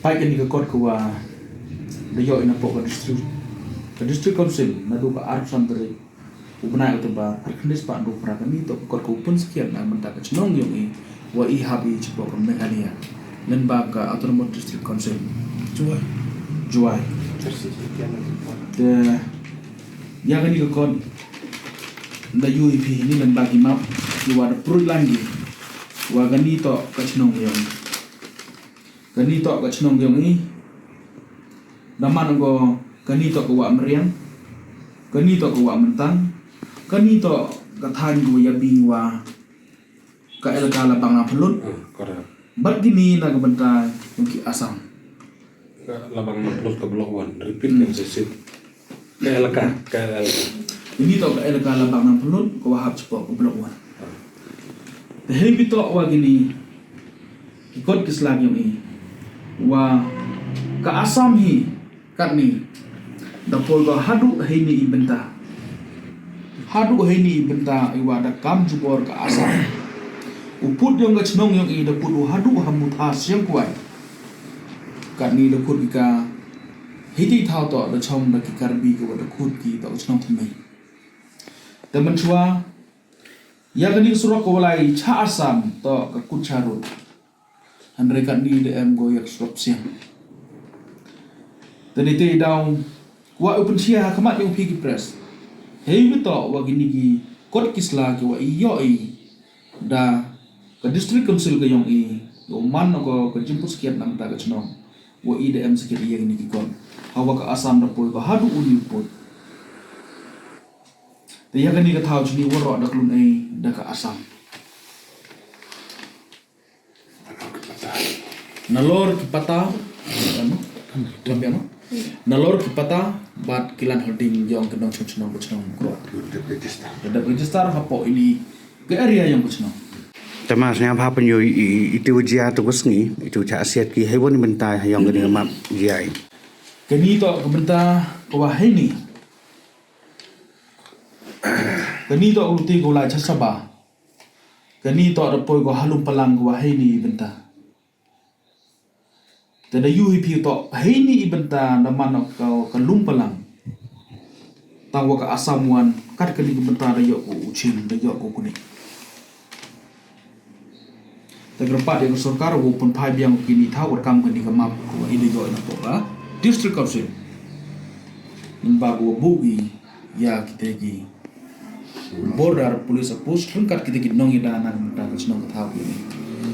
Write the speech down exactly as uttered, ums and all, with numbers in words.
Pait kani ka kot ka wa da yoh i na poh ka district, ka district council, na du ka arphaw san tarik u bnai October, ar khyndai spah ynru phra. Kani toh ka kot ka u pynskhiat na ka bynta ka chnong yong i, wa i hap i chapoh ka Meghalaya, lyngba ka Autonomous District Council Jowai. Jowai. Te ya kani ka kot da yoh i phi ni lyngba ki map ki wa da pruit lang ki, wa kani toh ka chnong yong i. Kani toh ka chnong yong i. Da man ko kani toh ka Wah Mriang. Kani toh ka Wah Myntang. Kani toh ka thaiñ ka wa yabi wa ka elaka Labang Nangphyllut. Hmm, correct. Bad kini na ka bynta yong ki Assam. Ka Labang Nangphyllut ka Block One. Repeat Hmm. kan sa sit. Ka elaka, ka elaka. Ini toh ka elaka Labang Nangphyllut, ka wa hap chapoh ka Block One. Te hei bitoh wa kini ki kot ki sla yong i, wa ka Assam hi katni da poi ko haduh heini i bynta. Haduh heini i bynta i wa da kam jubor ka Assam. U pud yong ka chnong yong i da pud u haduh ha Mutha Siangkwai. Katni da khut ki ka, hiti thaw toh da chong da ki Karbi ka wa da khut ki toh ka chnong thymmai. Te mynchwa ya kani ka surok ka wa lai cha Assam toh ka Kutcha Road. Hynrei katni da em ko ya ka surok siang. Te ni te i daw wa u pynshia ha khmat yong phi ki press. Hei bitoh wa kini ki kot ki sla ki wa i yoh i da ka District Council ka yong i, u man ko ka jingpynskhiat na ka bynta ka chnong, wa i da em skhiat ya kini ki kot. Hawa ka Assam da poi ko haduh uni u pud. Te ya kani ka thaw chini waroh da klun ei da ka Assam. Nalor ki pata, ano? Lam ya, no? Nalor ki pata bad ki land holding yong ki nongchong chnong ka chnong Mukroh. Da dep register. Da dep register hapoh ini ka area yong ka chnong. Te ma sngap ha pynyoh i, i, itu jia tu ka sngi, itu cha asiat ki hei wa ni bynta yong kani ka map jia i. Kani toh ka bynta ka wa heini. Kani toh ka luti ka wa lai cha Saba. Kani toh da poi ko ha Lumpalang ka wa heini i bynta. Te da yoh i phi toh heini i bynta da man ko ka Lumpalang. Tang wa ka Assam wan kat kani ka bynta da yoh ko u chim, da yoh ko kuni. Te kyrpad ya ka sorkar wow pynphai biang kini thaw wa kam kani ka map ka wa i da yoh i na poh ka District Council. Lyngba ka wa buh i ya kita ki border police outpost ryngkat kita ki nongyada na ka bynta ka chnong ka thaw kini.